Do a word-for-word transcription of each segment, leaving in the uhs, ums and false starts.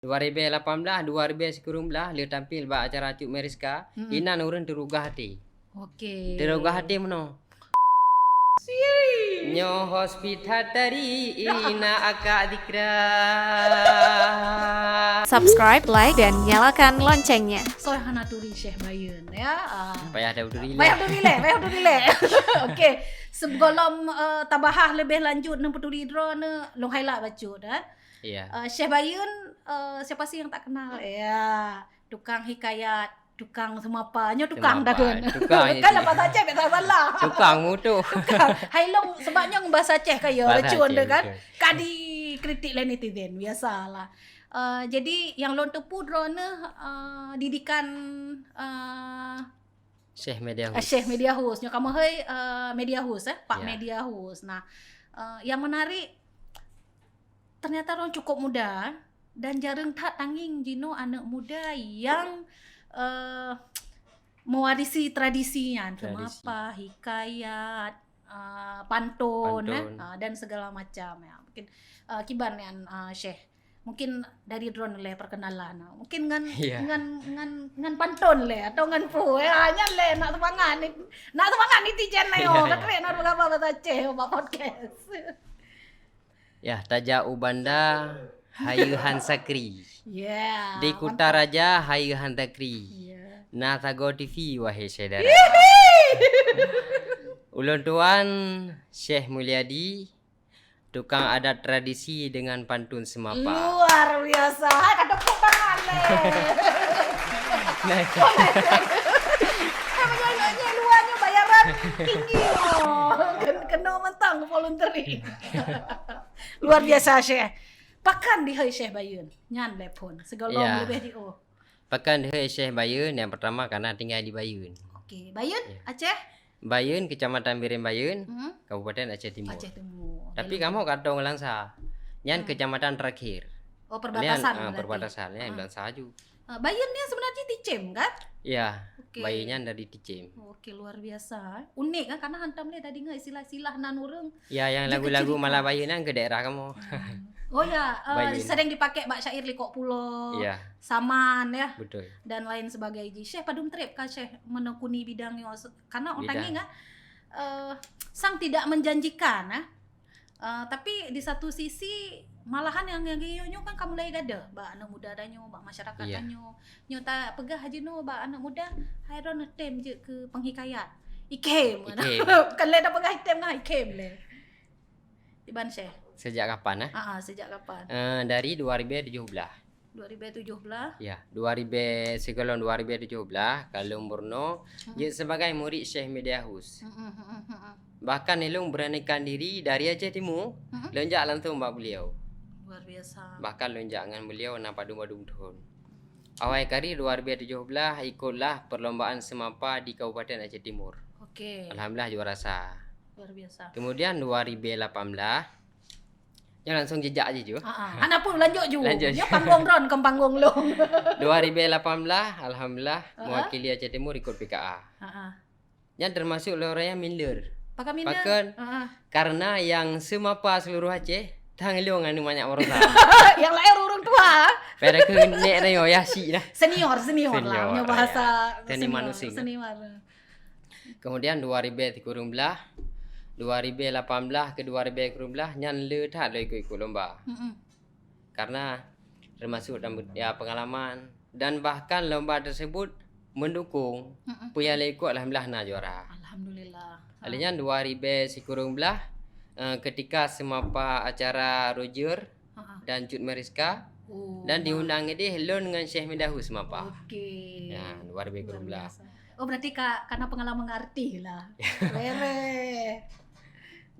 Dua ribèe lapan blah, dua ribèe sikureueng blah, lheueh tampil bak acara Cut Meriska, hmm, inan ureueng teurugah até. Oke. Teurugah até meunoe. Nyoe hospital tari ina akak Zikra. Subscribe, like, dan nyalakan loncengnya. Soe hana turi Syekh Bayeun, ya. Ah. Payah dah turi lé. Payah turi lé, payah turi lé. Oke. Sebelum, eh, tabahas lebih lanjut neuputuri droeneuh, lôn highlight bacut, eh. Iya. Eh, Syekh Bayeun, eh, siapa sih yang tak kenal? Ya, tukang hikayat, tukang seumapa. Nyoe tukang dah kan. Tukang. Kan bahasa Aceh tak salah. Tukang mutu. Tukang. Hai lôn, sebab nyoe bahasa Aceh kaya, bahasa Aceh, betul kan? Ka dikritik lé netizen, biasalah. Eh, jadi yang lôn teupeu droeneuh, eh, didikan, eh, Syekh Media House. Eh, Syekh Media House. Nyoe kamoe hai, eh, Media House, eh, Pak Media House. Nah, eh, yang menarik, ternyata droeneuh cukup muda dan jareueng that tangieng jinoe aneuk muda yang, eh, mewarisi tradisi nyan. Tradisi. Seumapa, hikayat, eh, pantôn, eh, dan segala macam, ya. Mungkin, eh, kiban nyan, eh, Syekh. Mungkin dari droeneuh lé perkenalan. Mungkin ngon, ngon, ngon, ngon pantôn lé atau ngon peue. Ya, nyan lé nak seumangat ni. Nak seumangat netizen nyoe. Ka trép na beurapa bahasa Aceh bak podcast. Ya, tajak u Banda, hayeu han sakri. Ya. Di Kuta Raja, hayeu han sakri. Ya. Na sagoe T V, wahai syedara. Ulôn tuan Syekh Mulyadi, tukang adat tradisi dengan pantun seumapa. Luar biasa. Hai, ka tepuk tangan lé. Nah. Hai, meunyoe nyoe luar nyoe bayaran tinggi, oh. Ken-, kena mentang voluntary. Luar biasa, Syekh. Pakon dihai Syekh Bayeun? Nyan lé phon. Sigohlom leubeh jiôh. Pakon dihai Syekh Bayeun? Yang pertama, karena tinggal di Bayeun. Oke, Bayeun, Aceh? Bayeun, Kecamatan Bireuen Bayeun, Kabupaten Aceh Timur. Aceh Timur. Tapi kamoe ka tong Langsa. Nyan kecamatan terakhir. Oh, perbatasan berarti. Perbatasan, ya, Langsa aju. Eh, Bayeun ni sebenarnya Ticem, kan? Ya, Bayeun nyan dari Ticem. Oke, luar biasa. Unik, kan? Karena hantom lé tadi ngon istilah-istilah nan ureueng. Ya, yang lagu-lagu Malabayu nyan ke daerah kamoe. Oh ya, eh, sering dipakai bak syair Likok Pulo, Saman, ya. Betul. Dan lain sebagainya. Syekh, padum trép ka Syekh menekuni bidang nyoe? Karena orang tanya kan, eh, sang tidak menjanjikan, eh. Eh, tapi di satu sisi, malahan nyang, nyang nyoe kan ka mulai gadoh bak aneuk muda tanyoe, bak masyarakat tanyoe. Nyoe tapeugah jinoe bak aneuk muda, hai droeneuh tem jeuet keu penghikayat. Item. Item. Kan lé tapeugah item nah, item lé. Iban Syekh. Sejak kapan, eh? Ah, ah, sejak kapan? Eh, dari dua ribu tujuh belas. Dua ribu tujuh belas? Ya, dua ribu, sigohlom dua ribu tujuh belas, ka lôn meurunoe jeuet sebagai murid Syekh Media House. Bahkan ilôn beranikan diri dari Aceh Timur, lôn jak langsung bak beliau. Luar biasa. Bahkan lôn jak ngon beliau na padum-padum thon. Awai karir dua ribu tujuh belas, ikutlah perlombaan seumapa di Kabupaten Aceh Timur. Oke. Alhamdulillah, juara sa. Luar biasa. Kemudian dua ribu lapan belas, nyoe langsung jijak aja ju. Ha, ha. Hana pun, lanjut ju. Lanjut. Nyoe panggung droeneuh, bukan panggung lôn. Dua ribu lapan belas, alhamdulillah, mewakili Aceh Timur ikut P K A. Ha, ha. Nyan termasuk lôn raya minder. Pakon minder? Pakon? Ha, ha. Karena yang seumapa seluruh Aceh, tang lôn anu banyak baroesa. Yang lain ureueng tua. Pada keu nek rayo ya sik dah. Senior, senior lah. Senior, nyoe bahasa seniman senior, useng. Seniman. Kemudian dua ribu sikureueng blah, dua ribu lapan blah ke dua ribu sikureueng blah, nyan le that lôn ikut-ikut lomba. Mm-mm. Karena termasuk dan, ya, pengalaman dan bahkan lomba tersebut mendukung. Mm-mm. Peue nyang lôn ikut, alhamdulillah na juara. Alhamdulillah. Alheuh nyan dua ribu sikureueng blah, eh, ketika seumapa acara Roger, ha, ha, dan Cut Meriska, oh, dan diundang ideh lôn ngon Syekh Media House seumapa. Oke. Ya, dua ribu sikureueng blah. Luar biasa. Oh, berarti ka, karena pengalaman ngon artis lah. Lere.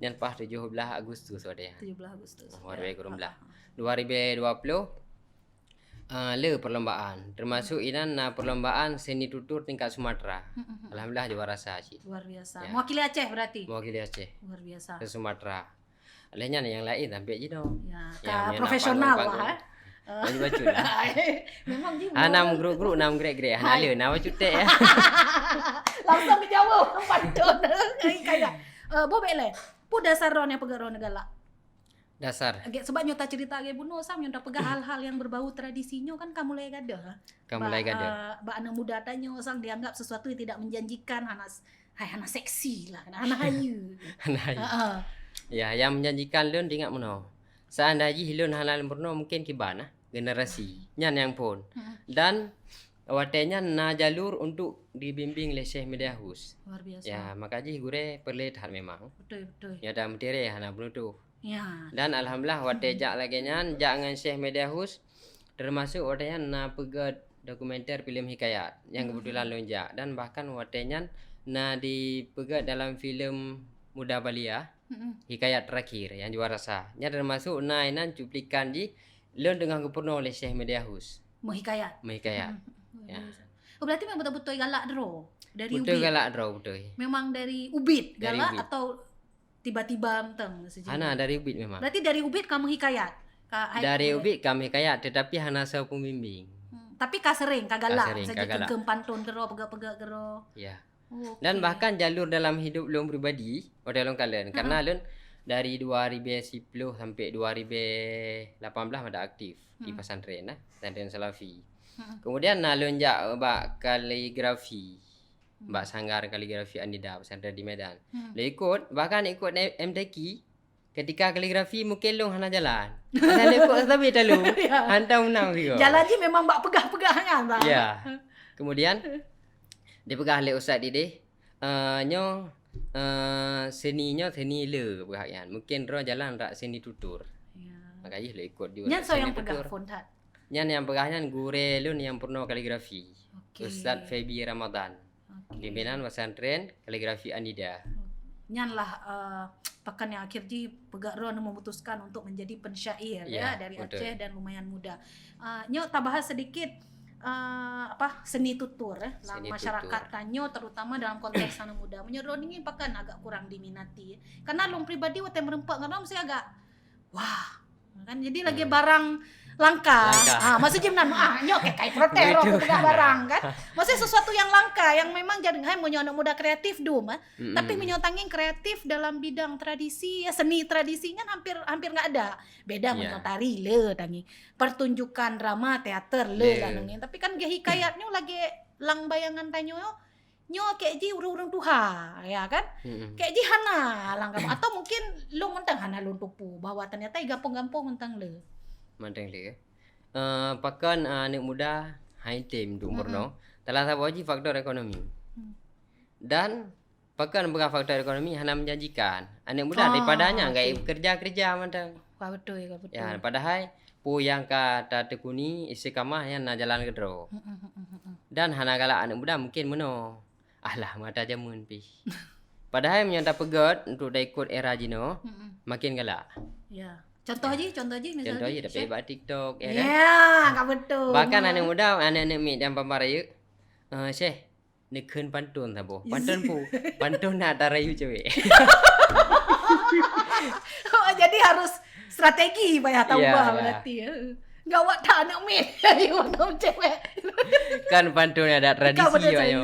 Nyan paih tujoh blah Agustus watèe nyan. Tujoh blah Agustus. Dua ribu sikureueng blah. Ha, ha. Dua ribu dua puluh, eh, le perlombaan. Termasuk inan na perlombaan seni tutur tingkat Sumatera. Mm, mm, mm. Alhamdulillah juara sa cit. Luar biasa. Ya. Mewakili Aceh berarti? Mewakili Aceh. Luar biasa. Ke Sumatera. Alheuh nyan nyang laén sampai jinoe. Ya, nyang, ka nyang profesional lah, eh. Baju-baju lah. Memang jinoe. Ah, nam grup-grup, nam grek-grek. Hana le, nam bacut tek, ya. Langsung dijawab, pantun. Kaya. Eh, boh bèk lé. Peue dasar droeneuh peugah droeneuh galak? Dasar. Sebab nyoe tacerita lagèe bunoe sang, nyoe tapeugah hal-hal nyang berbau tradisi nyoe kan ka mulai gadoh. Ka mulai gadoh. Bak, eh, bak aneuk muda tanyoe sang dianggap sesuatu yang tidak menjanjikan, hana s-, hai, hana seksi lah, hana hayeue. Hana hayeue. Heeh. Ya, yang menjanjikan lôn teuingat meunoe. Seandai jih lôn hana lôn peurunoe, mungkin kiban nah generasi. Nyan nyang phôn. Hmm. Dan watèe nyan na jalur untuk dibimbing lé Syekh Media House. Luar biasa. Ya, maka jih gurèe peureulèe that memang. Betul, betul. Ya, dan meutirèe hana peunutôh. Ya. Dan alhamdulillah, watèe jak lagèe nyan, jak ngon Syekh Media House, termasuk watèe nyan na peugèt dokumenter filem hikayat nyang kebetulan lôn jak, dan bahkan watèe nyan na dipeugèt dalam filem Muda Balia, hikayat terakhir nyang juara sa. Nyan termasuk na inan cuplikan jih lôn teungoh geupeurunoe lé Syekh Media House. Meuhikayat. Meuhikayat. Hmm. Ya. Oh, berarti memang beutôi-beutôi galak droe dari Ubit. Beutôi galak droe, beutôi. Memang dari Ubit galak atau tiba-tiba mantong saja? Hana, dari Ubit memang. Berarti dari Ubit ka meuhikayat? Dari Ubit ka meuhikayat, tetapi hana soe pembimbing. Hmm, tapi ka sering, ka galak. Ka sering, ka galak. Saja keukeum pantôn keudroe, peugèt-peugèt keudroe. Ya. Oh, oke. Dan bahkan jalur dalam hidup lôn pribadi, watèe lôn kalon, karena lôn dari dua ribu sepuluh sampai dua ribu lapan belas madah aktif di pesantren, nah, pesantren Salafi. Kemudian na lôn jak bak kaligrafi, bak sanggar kaligrafi Anida, pesantren di Medan. Lôn ikut, bahkan ikut M T Q, ketika kaligrafi mungkin lôn hana jalan. Hana lôn ikut, tapi talu. Ya. Hantom meunang sigoe. Jalan jih memang bak peugah-peugah nyan, Bang. Ya. Kemudian, dipeugah lé ustaz idéh, eh, nyoe, eh, seni nyoe seni le peugah nyan. Mungkin droe jalan rak seni tutur. Ya. Maka jih lôn ikut juga seni tutur. Nyan soe nyang peugah phôn that? Nyan nyang peugah nyan gurèe lôn nyang peurunoe kaligrafi. Oke. Ustaz Feby Ramadan. Oke. Pimpinan pesantren kaligrafi Anida. Nyan lah, eh, pakon nyang akhir jih peugah droe memutuskan untuk menjadi pensyair, ya, dari Aceh dan lumayan muda. Eh, nyoe tabahas sedikit, eh, apa, seni tutur, eh, lam masyarakat tanyoe, terutama dalam konteks aneuk muda. Meunyoe droe ninggi pakon agak kurang diminati. Karena lôn pribadi watèe meureumpok ngon droe mesti agak, wah, kan jadi lagi barang langka. Langka. Ah, maksud jih meunan, ah, nyoe keu kai protes droe peugah barang kan. Maksudnya sesuatu yang langka yang memang jarang, hai, meunyoe aneuk muda kreatif dum, eh. Tapi meunyoe tangieng kreatif dalam bidang tradisi, ya, seni tradisi nyan hampir, hampir nggak ada. Beda meunyoe tari le tangieng. Pertunjukan drama teater le lah tangieng. Tapi kan geuhikayat nyoe lagèe lam bayangan tanyoe, nyoe kek jih ureueng-ureueng tuha, ya kan? Kek jih hana lam gampông. Atau mungkin lôn mantong hana lôn tupu bahwa ternyata di gampông-gampông mantong le. Mantong le. Eh, pakon, eh, aneuk muda hai tem untuk meurunoe? Salah saboh jih faktor ekonomi. Dan pakon bukan faktor ekonomi hana menjanjikan. Aneuk muda daripada nyan gaya bekerja-kerja mantong. Ka beutôi, ka beutôi. Ya, padahai peue nyang ka tateukuni istiqamah nyan na jalan keudroe. Dan hana galak aneuk muda mungkin meunoe. Alah, mata jameun pih. Padahai meunyoe tapeugèt untuk taikot era jinoe, makin galak. Ya. Contoh jih, contoh jih misalnya. Contoh jih, tapi bak TikTok, ya kan? Ya, ka beutôi. Bahkan aneuk muda, aneuk-aneuk miet dan papan rayeuk, eh, Syekh, neukheun pantôn saboh. Pantôn peue? Pantôn na tarayu cewek. Oh, jadi harus strategi payah taubah berarti, ya. Gawat that aneuk miet. Ayu aneuk cewek. Kan pantôn ada tradisi, ayo.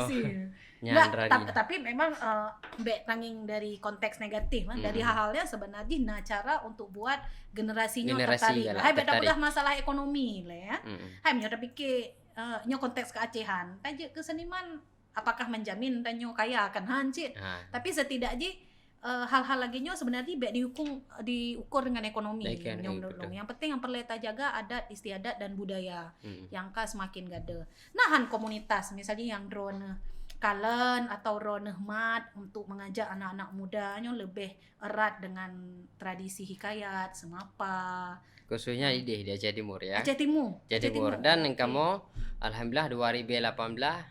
Nyan tadi. Tapi memang, eh, bèk tangieng dari konteks negatif, eh. Dari hal-hal nyan sebenarnya na cara untuk buat generasi nyoe tertarik. Hai, bèk tapeugah masalah ekonomi lah, ya. Hai, meunyoe tapikir, eh, nyoe konteks keacehan, tajak ke seniman, apakah menjamin tanyoe kaya? Kan han cit. Tapi setidak jih, eh, hal-hal lagèe nyoe sebenarnya bèk diukung, diukur dengan ekonomi. Nyoe menurut lôn. Yang penting yang perlu tajaga adat istiadat dan budaya yang ka semakin gadoh. Nah, han komunitas, misalnya yang droeneuh kalon atau droeneuh mat untuk mengajak anak-anak muda nyoe lebih erat dengan tradisi hikayat, seumapa. Khususnya idéh di Aceh Timur, ya. Aceh Timur. Aceh Timur. Dan kamoe, alhamdulillah, dua ribu lapan belas,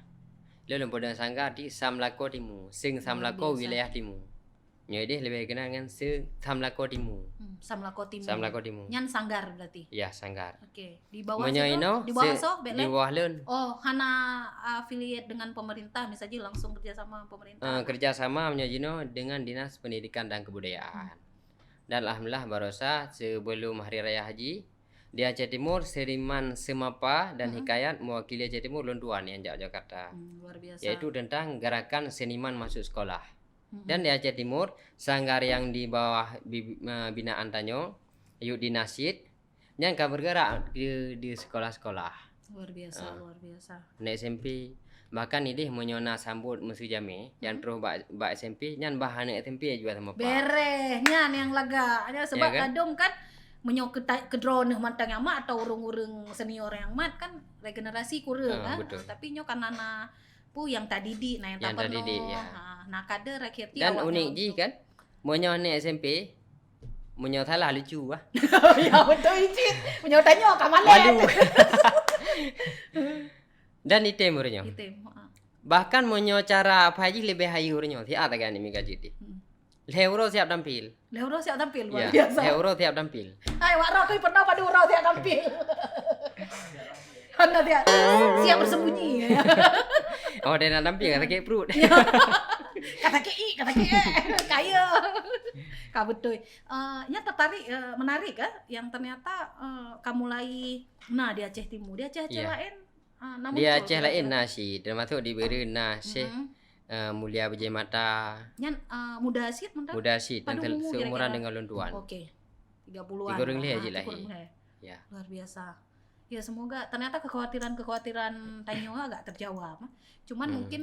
lôn lôn peudong sanggar di Samlako Timur, Seng Samlako, wilayah Timur. Nyoe idéh lebih dikenal ngon Seng Samlako Timur. Hmm, Samlako Timur. Samlako Timur. Nyan sanggar berarti? Ya, sanggar. Oke. Di bawah situ? Di bawah asoe, bèk lé? Di bawah lôn. Oh, hana affiliate dengan pemerintah, misalnya langsung kerjasama pemerintah? Eh, kerjasama meunyoe jinoe dengan Dinas Pendidikan dan Kebudayaan. Dan alhamdulillah, barosa sebelum Hari Raya Haji, di Aceh Timur, seniman seumapa dan hikayat mewakili Aceh Timur lôn tuan nyang jak Jakarta. Hmm, luar biasa. Yaitu tentang gerakan seniman masuk sekolah. Dan di Aceh Timur, sanggar yang di bawah bi-, eh, binaan tanyoe, Yuk di Nasyid, nyan ka bergerak di, di sekolah-sekolah. Luar biasa, Ah. luar biasa. Aneuk S M P. Bahkan idéh meunyoe na sambot meuseu jamé, nyang Mhm. troh bak, bak S M P, nyan bah aneuk S M P jual sama pak. Bereh, nyan yang lagak. Ya, sebab Ya kan? kadang kan meunyoe keu ta-, keudroe neuh mantong nyang mat atau ureueng-ureueng senior nyang mat kan regenerasi kureueng Ah, kan. betul. Ah, tapi nyoe kan na, na pu yang tadidik, na yang Yang tapeunoh. tadidik, ya. Ha, na kader akhir ti Dan awak unik nyoe jih untuk kan, meunyoe aneuk S M P, meunyoe salah lucu lah. Ya betul cit. Meunyoe tanyoe ka malèe. Malu. Dan item ureueng nyoe. Item. Ha. Bahkan meunyoe cara apai jih leubeh hayeue ureueng nyoe, siat tagan mi gaji deh. Hmm. Lhèe uroe siap tampil. Lhèe uroe siap tampil luar Ya, biasa. lhèe uroe siap tampil. Hai wak roh kui pernah padu uroe siap tampil. Hana siap. Siap bersembunyi. Oh, dia nak tampil, sakit perut. Kata ke i, kata ke eh. Kaya. Ka betul. Uh, yang tertarik, uh, menarik kan, yang ternyata uh, kamu mulai nah di Aceh Timur, di Aceh-Aceh Ya. lain. Uh, Di Aceh lain na si, termasuk di Beri na si, Mhm. uh, Mulia Bejemata, Nyan uh, muda sit mentang. Muda si, Padu dan umur seumuran kira-kira? dengan lôn tuan. Oke. Tiga puluhan. Tiga orang leh Ah, aja tiga lahir. orang leh. Ya. Luar biasa. Ya semoga ternyata kekhawatiran-kekhawatiran tanyoe agak terjawab. Cuman Hmm. mungkin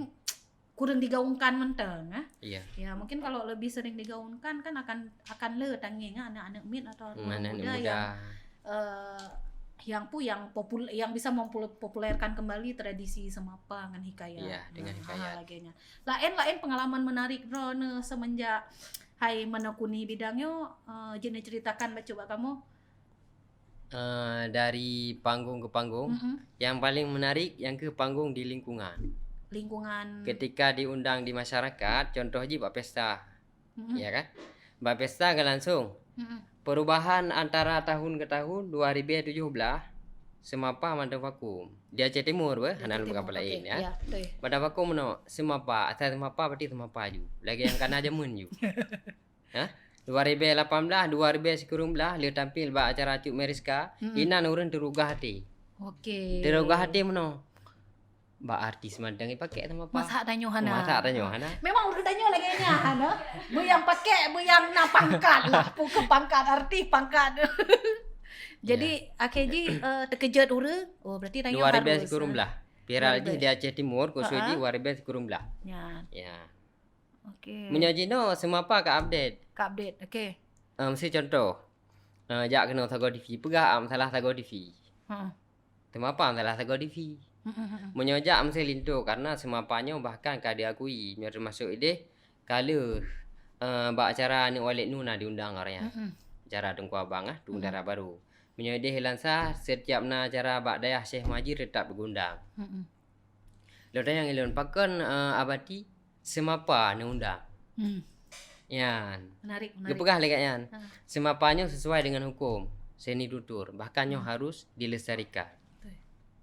kurang digaungkan mentang eh. Iya. Ya mungkin kalau lebih sering digaungkan kan akan akan le tangeng eh, anak-anak mit atau Hmm, anak muda muda. yang eh, yang pu yang popul yang bisa mempopulerkan kembali tradisi semapa dengan hikayat. Iya, dengan Nah, hikayat. Hal lagèe nyan. Lain-lain pengalaman menarik droeneuh semenjak hai menekuni bidang nyoe, eh, jeuet neuceritakan bacut bak kamoe. Eh, dari panggung ke panggung, Mm-mm. yang paling menarik yang ke panggung di lingkungan. Lingkungan. Ketika diundang di masyarakat, contoh jih bak pesta. Mm-mm. Ya kan? Bak pesta kan langsung. Mm-mm. Perubahan antara tahun ke tahun, dua ribu tujuh belas, semapa mantong vakum. Di Aceh Timur beh, hana Aceh bukan Timur, lain oke, ya. Ya, betul. Pada vakum meunoe, semapa, asai semapa berarti semapa ju. Lagi yang kana jameun ju. Hah? Dua ribu lapan belas, dua ribu sikureueng belas, le tampil bak acara Cut Meriska, Mm-mm. inan ureueng teurugah até. Oke. Teurugah até meunoe. Bak artis mantong ipakai semapa. Masa tanyoe hana. Masa tanyoe hana. Memang ureueng tanyoe lagèe nyan hana. Beu yang pakai, beu yang na pangkat lah. Bukan pangkat artis, pangkat. Jadi, akhé jih eh, terkejut ureueng. Oh, berarti tanyoe Dua ribu harus. sikureueng belas. Viral Dua ribu. Jih di Aceh Timur, khusus Ha-ha. jih dua ribu sikureueng belas. Ya. Ya. Oke. Meunyoe jinoe semapa ka update. Ka update. Oke. Uh, mesti contoh. Uh, jak keunoe sagoe T V. Peugah am salah sagoe T V. Ha. Semapa am salah sagoe T V. Mm-mm. Meunyoe jak mesti linto karena semapa nyoe bahkan ka diakui. Nyoe termasuk idéh ka lheueh uh, bak acara aneuk Walid Nu na diundang awaknyan. Mm-mm. Acara Teungku Abang ah, Tueng Mm-mm. Dara Barô. Meunyoe idéh Lansa, setiap na acara bak dayah Syekh Muhajir tetap diundang. Mm-mm. Lôn tanyong ilôn, pakon uh, Abati semapa neuundang? Hmm. Nyan. Menarik, menarik. Geupeugah lé gobnyan, Ha. semapa nyoe sesuai dengan hukum, seni tutur, bahkan nyoe Hmm. harus dilestarikan. Betul.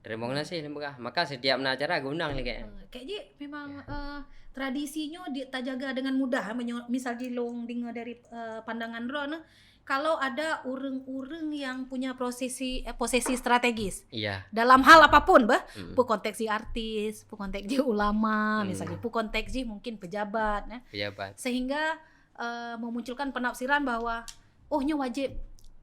Teurimong gaséh lôn peugah. Maka setiap na acara geundang lé gobnyan. Eh, Kek Ji, memang eh, tradisi nyoe di, tajaga dengan mudah. Eh, menyo- misal jih lôn deungoe dari eh, pandangan droeneuh, kalau ada ureueng-ureueng yang punya prosesi eh, posisi strategis Iya. dalam hal apapun beh, Mm. pu konteks jih artis, pu konteks jih ulama, Hmm. misalnya pu konteks jih mungkin pejabat, eh. Pejabat. Sehingga eh, memunculkan penafsiran bahwa oh nyoe wajib,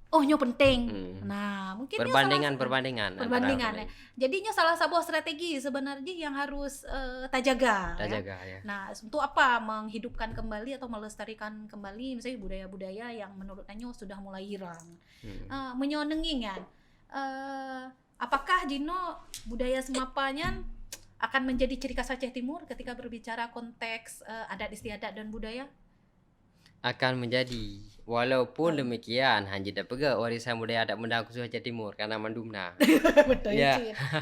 oh nyoe penting. Hmm. Nah, mungkin nyoe Perbandingan, salah- perbandingan antara perbandingan ureueng eh. Jadi nyoe salah saboh strategi sebenarnya yang harus eh, tajaga. Ya. Tajaga ya. Nah, untuk apa menghidupkan kembali atau melestarikan kembali misalnya budaya-budaya yang menurut tanyoe sudah mulai hilang. Hmm. Uh, meunyoe neungieng nyan, uh, apakah jinoe budaya semapa nyan akan menjadi ciri khas Aceh Timur ketika berbicara konteks uh, adat istiadat dan budaya? Akan menjadi. Walaupun demikian, hana jeuet tapeugah warisan budaya adat benda khusus Aceh Timur karena mandum na. Betul Ya. Cik. Ha,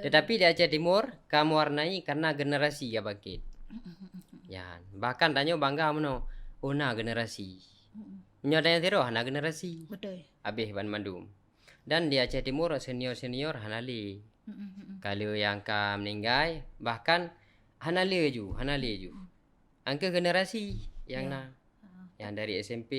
Tetapi di Aceh Timur ka mewarnai karena generasi ka bangkit. Ya, bahkan tanyoe bangga meunoe, oh na generasi. Meunyoe tanyoe tiroh na generasi. Betul. Habéh banmandum. Dan di Aceh Timur senior-senior hana lé. Mm-mm, mm-mm. Kalau yang ka meninggai, bahkan hana lé ju, hana lé ju. Angka generasi yang Ya. na. Ha. Yang dari S M P.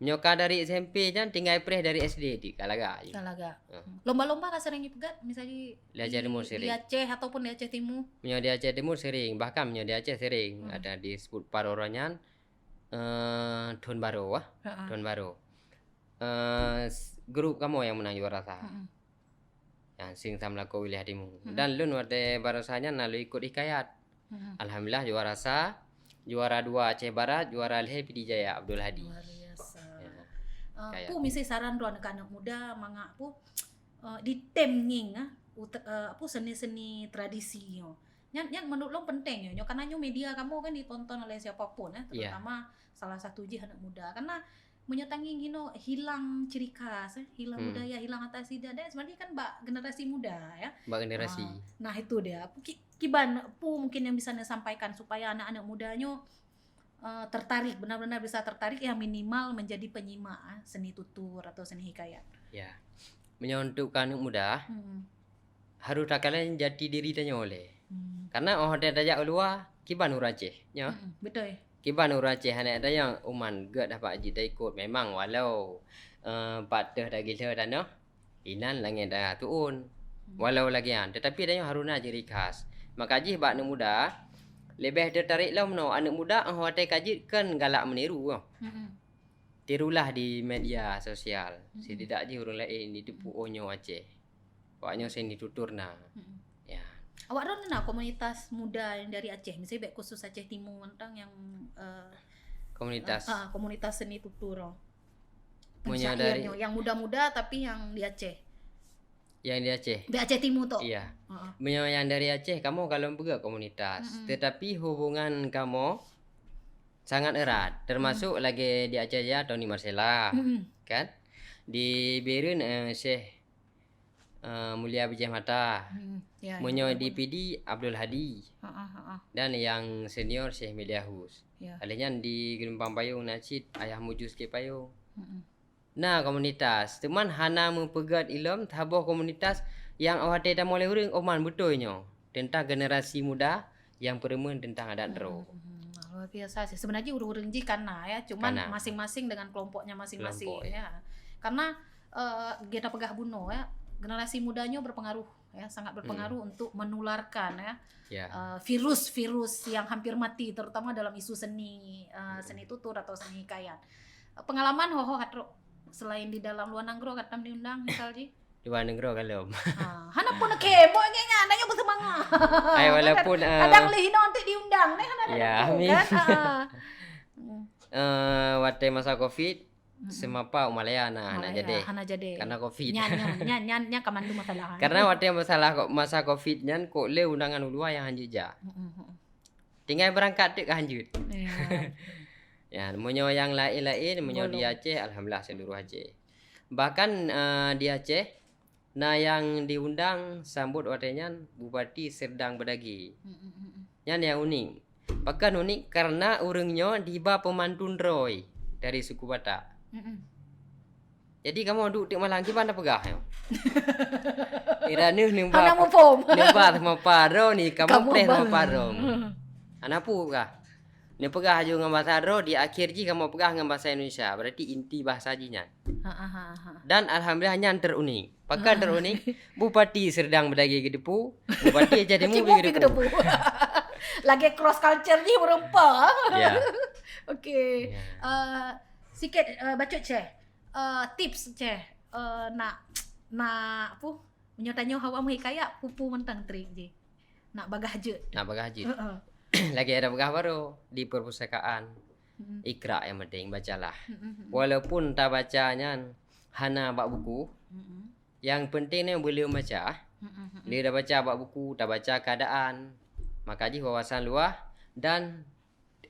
Meunyoe ka dari S M P nyan tinggai preh dari S D di ka lagak ju. Ka lagak. Ha. Hmm. Lomba-lomba ka sering dipeugah misalnya Di Aceh Timur sering. Di Aceh ataupun di Aceh Timur. Meunyoe di Aceh Timur sering, bahkan meunyoe di Aceh sering Hmm. ada disebut paroran nyan eh thon baro ah. Ha. Thon baro. Eh, s-, grup kamoe nyang meunang juara sa. Nyang sing sa meulakoe wilayah timu. Dan lôn watée barosa nyan na lôn ikot hikayat. Alhamdulillah juara sa, juara dua Aceh Barat, juara lhée Pidie Jaya Abdul Hadi. Luar biasa. Ya. Ah, hikayat. Peue miseue saran droe keu aneuk muda mangat peue, eh, ditem ngieng, ah, ut-, eh, peue seni-seni tradisi nyoe. Nyan, nyan menurut lôn penting nyoe, nyoe karena nyoe media kamoe kan ditonton oleh siapa pun, eh, terutama salah satu jih aneuk muda. Karena meunyoe tangieng hinoe hilang ciri khas, eh, hilang budaya, hilang adat istiadat, dan sebenarnya kan bak generasi muda, ya. Bak generasi. Ah, nah, itu dia. Ki-, kiban peue mungkin yang bisa neusampaikan supaya aneuk-aneuk muda nyoe, eh, tertarik, benar-benar bisa tertarik, ya minimal menjadi penyimak, eh, seni tutur atau seni hikayat. Ya. Meunyoe untuk keu aneuk muda, harôh takalon jati diri tanyoe lé. Karena óh watée tajak u luwa, kiban ureuëng Aceh, nyoe. Betul. Kiban ureuëng Aceh hana tanyong, "Uman gét dah pak jih taikot." Memang walau, eh, pat teuh dagilheu tanoh, inan langét dah tuun. Walau lagée nyan, tetapi tanyoe harôh na ciri khas. Maka jih bak aneuk muda, leubeh teutarek lom nyoe aneuk muda óh watée ka jeuet kan galak meuniru. Tirulah di media sosial. Setidak jih ureuëng laén jiteupeu, "Oh, nyoe Aceh. Awak nyoe seni tutur na." Ya. Awak droen na komunitas muda yang dari Aceh, misalnya baik khusus Aceh Timu mantong yang, eh, komunitas, ah, komunitas seni tutur. Meunyoe dari yang muda-muda tapi yang di Aceh. Yang di Aceh. Di Aceh Timu tu. Iya. Meunyoe yang dari Aceh, kamoe ka lom peugah komunitas. Tetapi hubungan kamoe sangat erat, termasuk lagi di Aceh Jaya Tony Marcella, kan? Di Bireuen, eh, Syekh, eh, Mulia Bijih Mata. Meunyoe di Pidie Abdul Hadi. Dan yang senior Syekh Milyahus. Lheueh nyan di Geulumpang Payong na cit Ayah Mujus di Payong. Na komunitas, teuma hana meupeugét ilom saboh komunitas nyang óh watée tamong lé ureuëng, "Oh man, beutôi nyoe," teuntang generasi muda nyang peureumeun teuntang adat droe. Luar biasa sih. Sebenarnya ureuëng-ureuëng jih ka na, ya, cuman masing-masing dengan kelompoknya masing-masing, ya. Karena, eh, kita peugah bunoe, ya, generasi muda nyoe berpengaruh, ya, sangat berpengaruh untuk menularkan, ya, eh, virus-virus yang hampir mati, terutama dalam isu seni, eh, seni tutur atau seni hikayat. Pengalaman Hoho Hatrok selain di dalam luar nanggroe, katam diundang misal jih? Luar nanggroe ka lom. Ha, hana pun kemo nyan, nanya berseumangat. Ai, walaupun, kadang, eh, kadang lé hinoe nanti diundang, neh, hana ada ya, amin, kan? Ha. Eh, watée masa covid, Seumapa u Malaya na hana jadi. Hana jadi. Karena covid. Nyan, nyan, nyan, nyan, nyan ka mandum masalah. Karena watée masalah ko-, masa covid nyan kok lé undangan u luwa nyang hanjeuet jak. Tinggai beurangkat teuk ka hanjeuet. Ya, meunyoe nyang laén-laén, meunyoe di Aceh, alhamdulillah seluruh Aceh. Bahkan, eh, di Aceh, na nyang diundang sambot watée nyan Bupati Serdang Beudagée. Nyan nyang unik. Pakon unik? Karena ureuëng nyoe diba peumantun droe dari suku Batak. Jadi kamoe duek teuk malam kiban tapeugah nyoe. Ira neuh neuba, hana muphom, neuba seumapa droe ni, kamoe preh seumapa droe. Hana peue kah? Neupeugah aju ngon basa droe, di akhir jih kamoe peugah ngon basa Indonesia. Berarti inti bahasa jih nyan. Dan alhamdulillah nyan terunik. Pakon terunik, Bupati Serdang Beudagée geuteupeue, Bupati Aceh Timu pih geuteupeue. Lagée cross culture jih meureumpok. Ya. Okey. Ya. Eh, sikit, eh, bacut Ceh. Eh, tips Ceh. Eh, nak, nak, apu, meunyoe tanyoe hawa meuhikayat, peue-peue mantong trik jih. Nak bagah jeuet. Nak bagah jeuet. Lagée ada peugah baroe di perpustakaan. Ikra yang penting, bacalah. Walaupun tabaca nyan hana bak buku, yang penting nyoe beuleum baca. Lé tabaca bak buku, tabaca keadaan, maka jih wawasan luah dan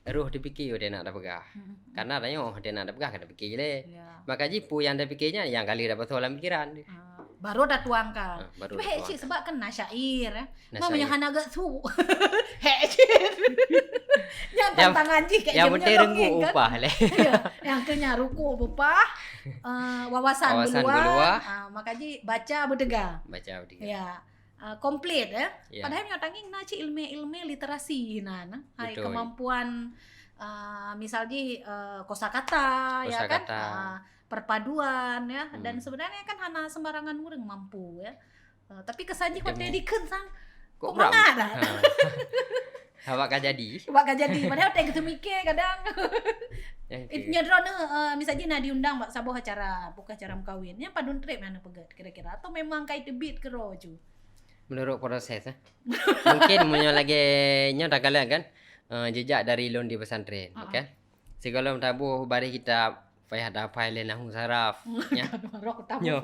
roh teupike watée nak tapeugah. Karena tanyoe watée nak tapeugah ka teupike je lé. Ya. Maka jih peue nyang teupike nyan nyang ka lheueh tapasoe lam pikeran. Ah, baru tatuangkan. Ah, baru tatuangkan. Cuma hek cit sebab kan na syair, eh. Na syair. Meunyoe hana geusu. Hek cit. Nyan tantangan jih kek nyang penting rukuk kan. Upah lé. Ya, nyang keu nyan rukuk upah. Eh, wawasan, wawasan beuluwa. Ah, maka jih baca beuteuga. Baca beuteuga. Ya. Ah, komplit, ya. Ya. Padahai meunyoe tangieng na cit ilmu-ilmu literasi na, nah. Hai, betul. Kemampuan, ah, misal jih, eh, kosakata, ya kan? Kosakata. Ah, perpaduan, ya. Dan sebenarnya kan hana sembarangan ureuëng mampu, ya. Eh, tapi kesan jih watée dikheun sang, kok mangat dah. Ha. Awak ka jadi. Awak ka jadi. Padahal watée geuteumiké kadang. Eh, nyoe droeneuh, eh, misalnya na diundang bak saboh acara, bukan acara meukawen. Nyan padum treb nyang neupeugöt kira-kira? Atau memang ka teubiet keudroe ju? Menurut proses, eh. Mungkin meunyoe lagèe nyoe takalon kan, eh, jejak dari lôn di pesantren, kan. Sigohlom taboh baris kitab, payah tahafai lé nahwu saraf. Nyoe.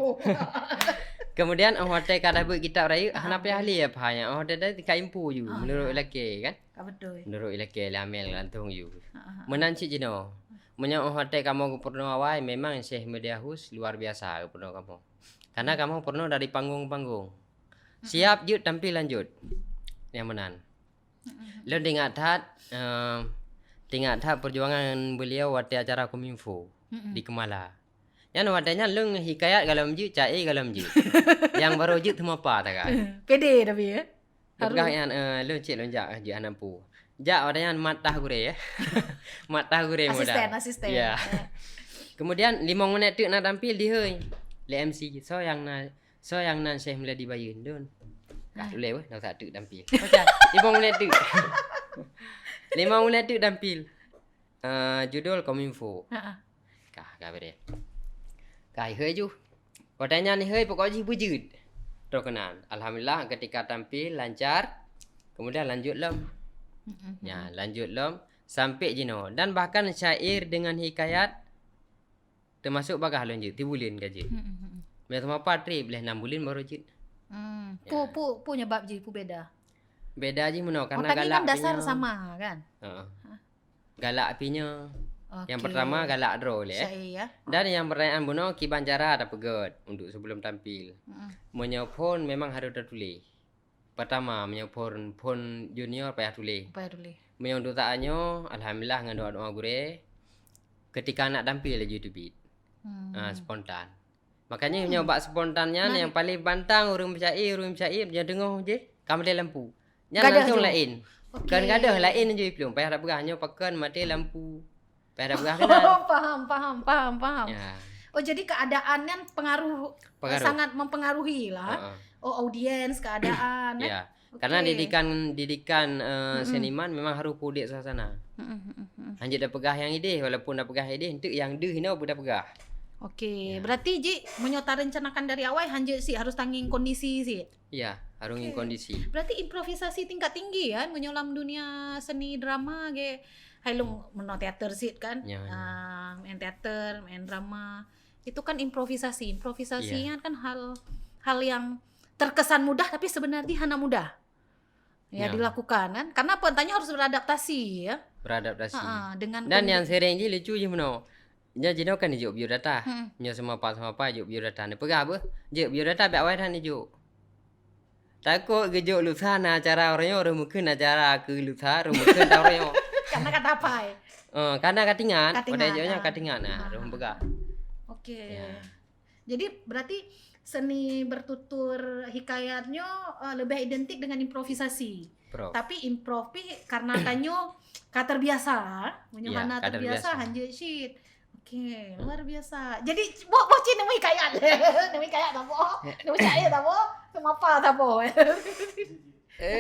Kemudian, oh watèe ka tabeuet kitab rayeuk, hana payah lé paham nyan. Oh watèe tadi ka info ju, menurut ilakèe, kan. Ka beutôi. Menurut ilakèe lé amel langsung ju. Meunan cit jinoe. Meunyoe oh watèe kamoe geupeurunoe awai, memang Syekh Media House luar biasa geupeurunoe kamoe. Karena kamoe peurunoe dari panggung ke panggung. Siap jeuet tampil lanjut. Nyang meunan. Lôn teuingat that, eh, teuingat that perjuangan beliau watèe acara Kominfo di Kemala. Nyan watèe nyan lôn hikayat gohlom jeuet, syair gohlom jeuet. Nyang barô jeuet teuma pa takai. Pede tapi, ya? Peugah nyan, eh, lôn cit lôn jak jeuet hana peue. Jak watèe nyan mat tah gurèe, ya. Mat tah gurèe muda. Asisten, asisten. Ya. Kemudian limong menit teuk na tampil dihôi lé M C. Soe nyang na Soe nyang nan Syekh Meuladi Bayeuen, Don? Kah tuléh weh, na usah teuk tampil. Macam, limong menit teuk. Limong menit teuk tampil. Eh, judul Kominfo. Kah, kah beri. Kah ihôi ju. Watèe nyan ihôi pokok jih beujeuet. Terus keunan. Alhamdulillah ketika tampil lancar. Kemudian lanjut lom. Ya, lanjut lom sampai jinoe. Dan bahkan syair dengan hikayat Teumasok bagah lôn jeuet, tibuleuen ka jeuet. Meunyoe teuma pat treb lhèe nam buleuen barô jeuet. Peue, peue, peue nyebab jih, peue beda? Beda jih meunoe, karena galak kan dasar sama kan? Heeh. Galak pih nyoe. Nyang pertama galak droe lé. Dan nyang pertanyaan bunoe kiban cara tapeugöt untuk sebelum tampil. Meunyoe phon memang harôh tatuléh. Pertama, meunyoe phon, phon junior payah tuléh. Payah tuléh. Meunyoe untuk saat nyoe, alhamdulillah ngon doa-doa gurèe, ketika nak tampil laju teubiet. Ah, spontan. Makanya meunyoe bak spontan nyan, nyang paling bantang ureueng meucae, ureueng meucae, meunyoe deungoe jih, ka meudeh lampu. Nyan langsung laén. Kan gadoh laén ju iplueng, payah tapeugah nyoe pakon maté lampu. Payah tapeugah keunan. Paham, paham, paham, paham. Ya. Oh, jadi keadaan nyan pengaruh, sangat mempengaruhi lah. Oh, audiens, keadaan, eh? Ya. Karena didikan, didikan, eh, seniman memang harus peuudép suasana. Hanjeuet tapeugah nyang idéh, walaupun tapeugah idéh, enteuk nyang deuh inoe pun tapeugah. Oke, berarti jih meunyoe tarencanakan dari awai, hanjeuet sit harus tangieng kondisi sit. Ya, harus ngieng kondisi. Berarti improvisasi tingkat tinggi kan, meunyoe lam dunia seni drama ge, hai lôn meunoe teater sit kan. Ya, ya. Ah, main teater, main drama. Itu kan improvisasi. Improvisasi nyan kan hal, hal yang terkesan mudah tapi sebenarnya hana mudah. Ya, dilakukan kan. Karena apa? Tanyoe harus beradaptasi ya. Beradaptasi. Ha, dengan. Dan yang sering jih lucu jih meunoe. Nyoe jinoe kan jijok biodata. Nyoe seumapa-seumapa jok biodata. Neupeugah beuh, jok biodata bak awai that neujok. Takot geujok lusa na acara uroe nyoe, uroe meukeuen acara keu lusa, uroe meukeuen ta uroe nyoe. Karena ka tapai. Eh, karena ka tingat, pada jok nyoe ka tingat nah, uroe meupeugah. Oke. Ya. Jadi berarti seni bertutur hikayat nyoe, eh, lebih identik dengan improvisasi. Tapi improv pih karena tanyoe ka terbiasa, meunyoe hana terbiasa hanjeuet sit. Oke, luar biasa. Jadi boh, boh cit neumeuhikayat. Neumeuhikayat saboh, neumeucae saboh, seumapa saboh. Eh,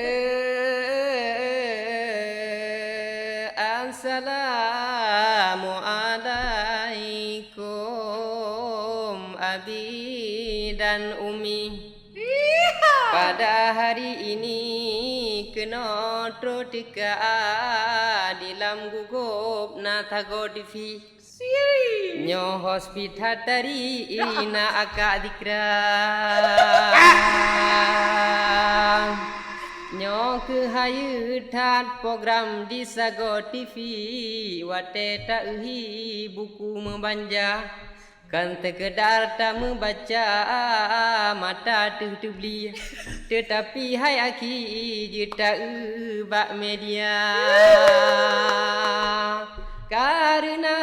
assalamualaikum, Abi dan Umi. Pada hari ini keunoe troh teuka di lam gugop na Sagoe TV. Nyoe hospital tari na akak Zikra. Nyoe keuh hayeue that program di Sagoe TV watèe ta-euhi buku meubanja. Kon seukeudar tameubaca, mata teuh teubli, teutapi hai akhé jeuet ta-eu bak media. Kareuna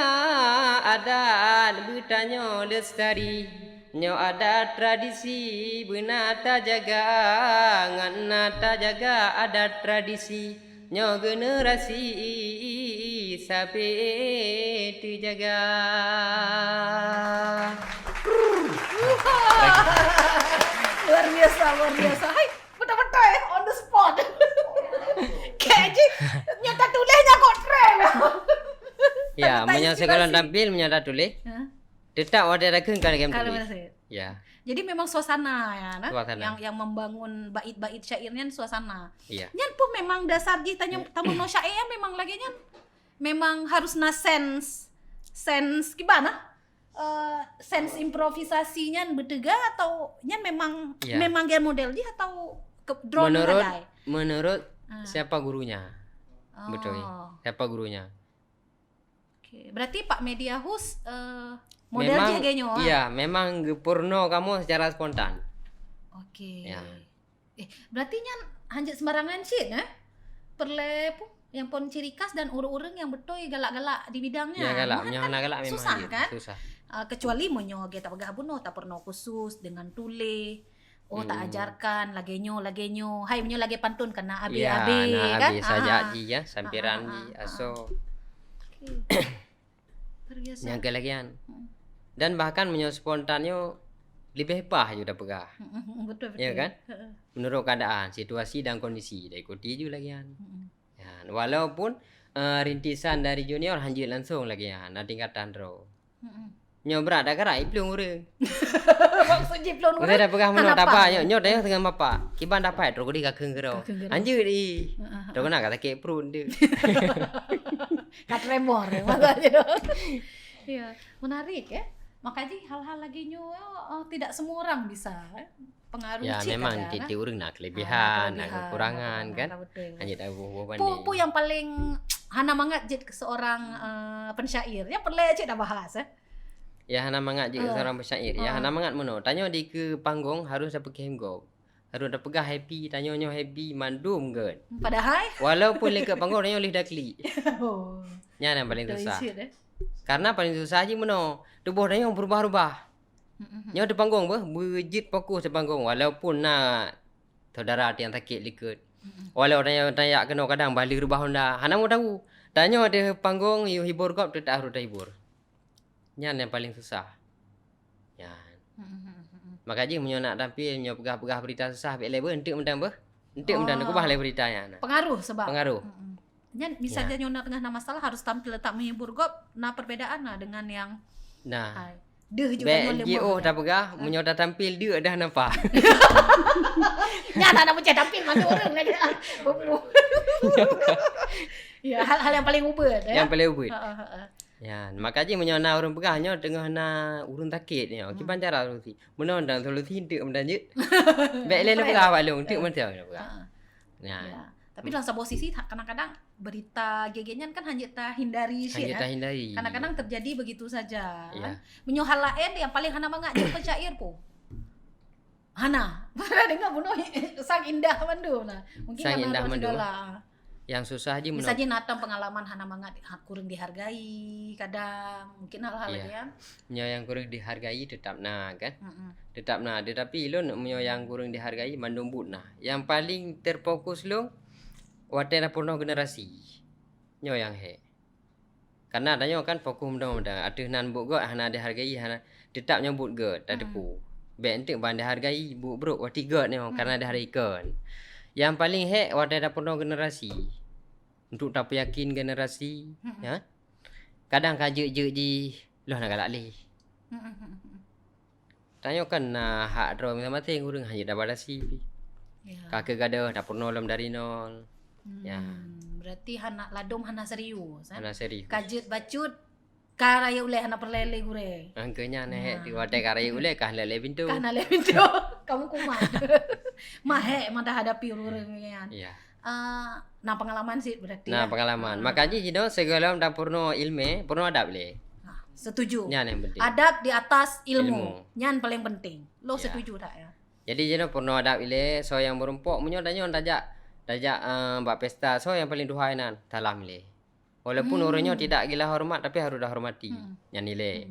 adat beutanyoe leustari, nyoe adat tradisi beuna tajaga, ngon na tajaga adat tradisi. Nyoe generasi sabe teujaga. Luar biasa, luar biasa. Hai, betul-betul eh, on the spot. Kayak je, nyata tulis nyangkut tren. Ya, meunyoe sigohlom tampil, meunyoe tatuléh, ha? Teutap watée takheun ka lagée meutuléh. Ya. Jadi memang suasana ya, nah, suasana. Yang, yang membangun bait-bait syair nyan suasana. Ya. Nyan pun memang dasar jih tanyoe tameunoe syair nyan memang lagée nyan. Memang harus na sense, sense kiban nah? Eh, sense improvisasi nyan beuteuga atau nyan memang, ya, memang gen model jih atau ke, drone menurut, kadai? Menurut, ah, siapa gurunya. Oh. Betul. Siapa gurunya. Oke, berarti Pak Media House, eh, model memang, jih lagée nyoe, ah? Iya, memang geupeurunoe kamoe secara spontan. Oke. Ya. Eh, berarti nyan hanjeuet sembarangan cit, eh? Peureulée pu-, nyang phon ciri khas dan ureuëng-ureuëng nyang beutôi galak-galak di bidang nyan. Ya, galak. Meuhan nyoe kan hana galak memang susah, kan? Susah. Ah, kecuali meunyoe gata peugah bunoe tapeurunoe khusus dengan tuléh. Oh, hmm, taajarkan lagée nyoe, lagée nyoe. Hai, meunyoe lagée pantun kan na abéh-abéh, ya, na kan? Abéh sajak jih, ya, sampiran jih, asoe. Oke. Luar biasa. Nyang keulagian. Hmm. Dan bahkan meunyoe spontan nyoe leubeh bah ju tapeugah. Hmm, hmm, hmm, betul, betul. Ya kan? Heeh. Menurut keadaan, situasi dan kondisi, diikuti ju lagian. Hmm. Ya, walaupun, eh, rintisan dari junior hanjeuet langsung lagian, na tingkatan droe. Hmm. Nyoe brat dak karak iplueng ureuëng. Maksud jih plueng ureuëng? Udah dah peugah meunoe taba, nyoe, nyoe dah tengah mapa. Kiban dapat, terus di kakeng gero. Kakeng gero. Hanjeuet di. Heeh, heeh. Terus kena ka sakit perut tu. Ka tremor, maksudnya. Ya, menarik, ya. Maka jih hal-hal lagée nyoe, eh, tidak semua orang bisa, eh. Pengaruh cit kadang, eh. Ya, memang tiep-tiep ureuëng na kelebihan, na kekurangan, kan? Betul. Hanya tahu buah-buah. Pu, pu nyang paling hana mangat jeuet keu seorang, eh, pensyair. Nyang peureulée cit dah bahas, eh. Ya, hana mangat jeuet keu seorang pensyair. Ya, hana mangat meunoe. Tanyoe di keu panggong harus tapeugah gob. Harus tapeugah happy, tanyoe nyoe happy, mandum gét. Padahai? Walaupun likot panggong, tanyoe lheueh daklik. Oh. Nyan nyang paling susah. Betul, cit, eh. Karena paling susah jih meunoe, tuboh tanyoe berubah-ubah. Mm-mm. Nyoe di panggong beuh, beujeuet fokus di panggong, walaupun na saudara nyang sakét likot. Mm-mm. Walau tanyoe tajak keunoe kadang bali rubah honda, hana meudawu. Tanyoe di panggong, yue hibur gob, teutap harôh tahibur. Nyan nyang paling susah. Nyan. Mm-mm. Maka jih meunyoe nak tampil, nyoe peugah-peugah berita susah, bék lé beuh, enteuk mantong beuh. Enteuk mantong, keubah lé berita nyan. Pengaruh sebab. Pengaruh. Mm-mm. Nyan, misalnya nyoe na teungoh na masalah, harus tampil teutap menghibur gob, na perbedaan na dengan nyang, nah, hai. Deuh juga bék nyoe lé jiôh tapeugah, meunyoe tatampil deuk dah nampak. Nyan na, na peucaya tampil mandum ureuëng lagée. Ya, hal-hal nyang paling ubeut, ya. Nyang paling ubeut. Heeh, heeh. Nyan, maka jih meunyoe na ureuëng peugah nyoe teungoh na ureuëng sakét nyoe, kiban cara solusi. Meunoe dan solusi enteuk meunan jeuet. Bék lé neupeugah awak lôn, enteuk mantong neupeugah. Heeh. Nah. Ya. Tapi dalam saboh sisi, kadang-kadang berita gét-gét nyan kan hanjeuet tahindari cit, hanjeuet tahindari. Kadang-kadang terjadi begitu saja, kan? Meunyoe hal laén nyang paling hana mangat jeuet pensyair pu. Hana. Pernah dengar bunoe sang indah mandum nah. Mungkin sang indah mandum. Yang susah jih meunoe. Bisa jih na tam pengalaman hana mangat, ha, kureueng dihargai, kadang mungkin hal-hal lagée nyan. Nyoe nyang kureueng dihargai teutap na, kan? Mm-mm. Teutap na, tetapi lôn meunyoe nyang kureueng dihargai mandum buet na. Nyang paling terfokus lôn watée na peurunoe generasi. Nyoe nyang hék. Karena tanyoe kan fokus meudoe-meudoe, ateueh nan buet gét hana dihargai, hana, teutap nyoe buet gét, tateupeue. Bék enteuk ban dihargai buet brok watée gét nyoe, karena dihargai kon. Nyang paling hék watée tapeurunoe generasi. Untuk tapeuyakin generasi, ya. Kadang ka jeuet-jeuet jih, loh na galak lé. Tanyoe kan na hak droe maséng-maséng, ureuëng hana dapat dasi pih. Ya. Ka keu gadoh tapeurunoe lom dari nol. Ya. Hmm, berarti hana ladom, hana serius, eh? Hana serius. Ka jeuet bacut, ka rayeuk ulée hana peureulée lé gurée. Angkanya na hék tu watée ka rayeuk ulée ka hana lé pintoe. Ka hana lé pintoe. Kamu kumat. Mah hék mata hadapi ureuëng nyan. Ya. Ah, na pengalaman cit berarti. Na pengalaman. Maka jih jinoe sigohlom tapeurunoe ileumé, peurunoe adab lé. Ah, setuju. Nyan nyang penting. Adab di atas ilmu. Ilmu. Nyan paling penting. Lo setuju tak ya? Jadi jinoe peurunoe adab ilée, soe nyang meurumpok, meunyoe tanyoe tajak, tajak, eh, bak pesta, soe nyang paling tuha inan, salam ilée. Walaupun ureuëng nyoe tidak gila hormat, tapi harus dihormati. Nyan ilée.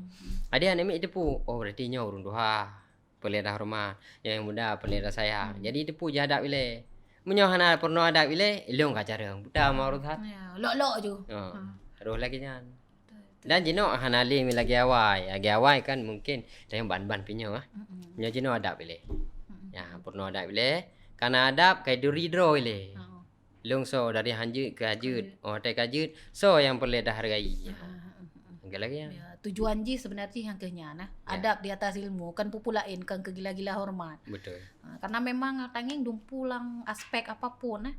Jadi aneuk miet jiteupeue, oh berarti nyoe ureuëng tuha. Peureulée tahoreumat, nyang muda peureulée tasayang. Jadi teupeu jih adab ilée. Meunyoe hana peurunoe adab ilée, ilong ka carông. Buta meurusan. Ya, lok-lok ju. Ha. Roh lagée nyan. Betul, betul. Dan jinoe hana lé lagée awai. Lagée awai kan mungkin tanyoe ban-ban pinyong ah. Meunyoe jinoe adab ilée. Ya, peurunoe adab ilée. Kana adab kai duri droe ilée. Lông soe dari hanjeuet keu hajeuet, oh watée ka jeuet, soe nyang peureulée tahargai. Ha, ha, ha. Lagèe nyan. Ya, tujuan jih sebenarnya nyang keu nyan, nah. Ya. Adab di atas ilmu, kan peue-peue laén, kan keu gila-gila hormat. Betul. Ha, karena memang tangieng dumpeue lam aspek apapun, nah.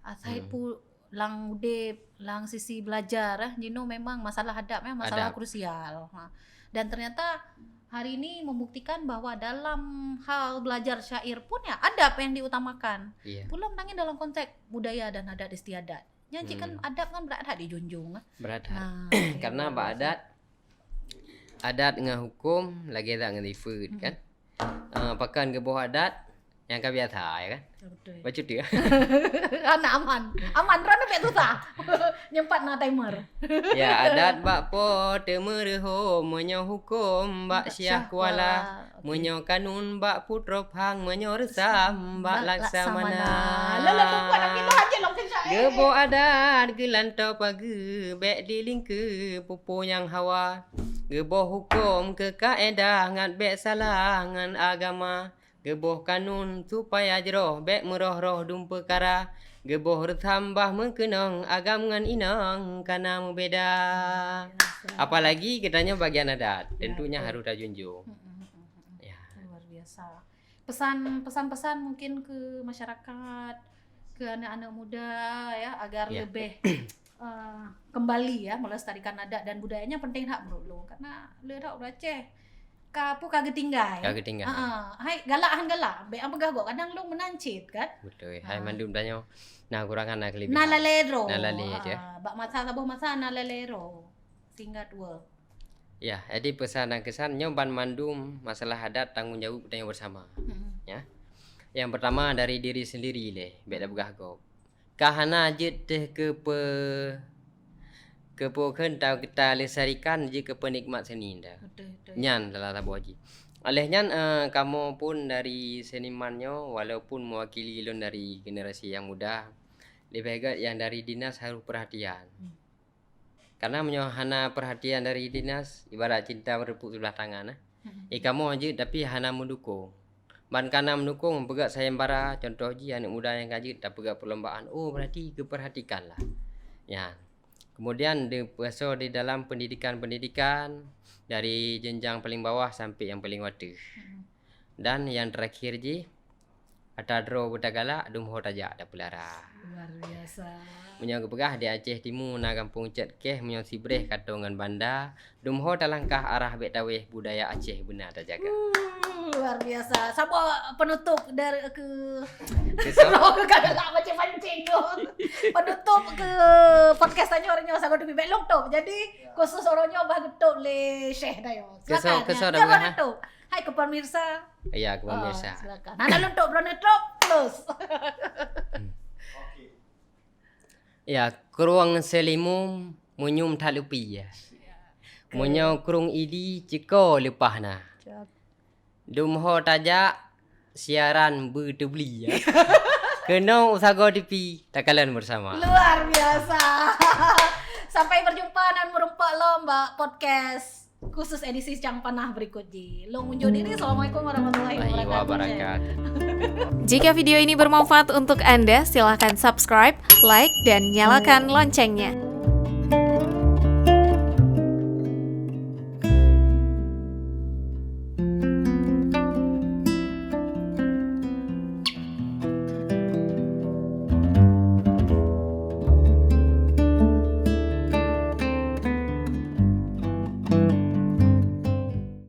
Asai Hmm. pu-, lam udép, lam sisi belajar, eh, jinoe memang masalah adab, eh, masalah Adab. krusial. Ha. Dan ternyata hari ini membuktikan bahwa dalam hal belajar syair pun ya adab yang diutamakan. Iya. Pula tangieng dalam konteks budaya dan adat istiadat. Nyan cit kan Hmm. adab kan brat that dijunjung, eh. Brat that. Nah, Karena luar bak biasa. adat, adat ngon huköm lagèe zat ngon sifeuet, Hmm. kan? Ah, pakon geuboh adat nyang ka biasa, ya kan? Betul. Bacut dia. Anak aman. Aman, rana bèk susah. Nyempat na timer. Ya, adat bak po teumeureuhom, meunyoe huköm bak Bak Syiah Syiah Kuala. Kuala. Oke. Meunyoe kanun bak Putroe Phang, meunyoe reusam bak Bak Laksamana. Laksamana. Lah, lah, tunggu, nak pindah aja lah ke syair. Geuboh adat geulantoe pageue, bèk dilingkeue peue-peue nyang hawa. Geuboh huköm keu kaedah, ngat bèk salah ngon agama. Geuboh kanun supaya jroh, bèk meuroh-roh dum peukara. Geuboh reusam bah meukeunong, agam ngon inong kana meubeda. Biasa. Apalagi geutanyoe bagian adat, Ya, tentunya betul. harus tajunjung. Mm-mm, mm-mm, mm-mm. Ya. Luar biasa. Pesan, pesan-pesan mungkin ke masyarakat, ke anak-anak muda ya, agar Ya. lebih, eh, kembali ya, melestarikan adat dan budayanya penting that menurut lôn. Karena le that ureueng Aceh ka, peue ka geutinggai. Ka geutinggai. Ha, ha. Hai, galak han galak. Bèk han peugah gob, kadang lôn meunan cit kan. Betul. Hai Ha. mandum tanyoe. Nah, kurangan, nah, kelebihan. Na lalée droe. Na lalée, Ha, ya. Bak masa saboh masa na lalée droe. Singkat word. Ya, jadi pesan dan kesan nyoe ban mandum masalah adat tanggung jaweueb tanyoe bersama. Hmm. Ya. Yang pertama dari diri sendiri lé, bèk tapeugah gob. Ka hana jeuet teuh keu pe-, keu peue kheun ta-, talestarikan jeuet keu peunikmat seni nda. Betul, betul. Nyan salah saboh jih. Oleh nyan, eh, kamoe pun dari seniman nyoe, walaupun mewakili lôn dari generasi yang muda, leubeh gèt yang dari dinas harus perhatian. Hmm. Karena meunyoe hana perhatian dari dinas, ibarat cinta bertepuk sebelah tangan, eh. Hmm. Eh, kamoe jeuet tapi hana meudukung. Ban ka na meudukung, peugöt sayembara, contoh jih aneuk muda nyang ka jeuet tapeugöt perlombaan, oh, berarti geuperhatikanlah. Ya. Kemudian dipasoe di dalam pendidikan-pendidikan dari jenjang paling bawah sampai yang paling watèe. Hmm. Dan yang terakhir jih, ata droe beutagalak, dum ho tajak tapeulara. Luar biasa. Meunyoe geupeugah di Aceh Timu na gampông cot kèh, meunyoe sibréh ka toe ngon banda, dum ho talangkah arah bèk tawéh, budaya Aceh beuna tajaga. Uh, luar biasa. Saboh penutup dari ke Besok. Roh ka galak pancing-pancing tu. Penutup ke podcast tanyoe uroe nyoe sagoe teupie bèk lôn top. Jadi khusus uroe nyoe bah geutop lé Syekh Dayo. Kesok, Silakan, kesok ya. Dah Dia boleh ha? Top. Hai ke pemirsa. Ya, ke Oh, pemirsa. Silakan. Hana lôn top, droeneuh top, close. Hmm. Ya, krueng Seulimu meunyoe that lupi, ya. Ke- Meunyoe krueng Idi ceuko leupah na. Cak. Dum ho tajak siaran beuteubli, ya. Keunoe u sagoe teupie, takalon bersama. Luar biasa. Sampai berjumpa dan meureumpok lom bak podcast khusus edisi Cang Panah berikut jih. Lôn unjuk diri. Assalamualaikum warahmatullahi Warahmatullahi wabarakatuh. wabarakatuh. Jika video ini bermanfaat untuk Anda, silahkan subscribe, like, dan nyalakan loncengnya.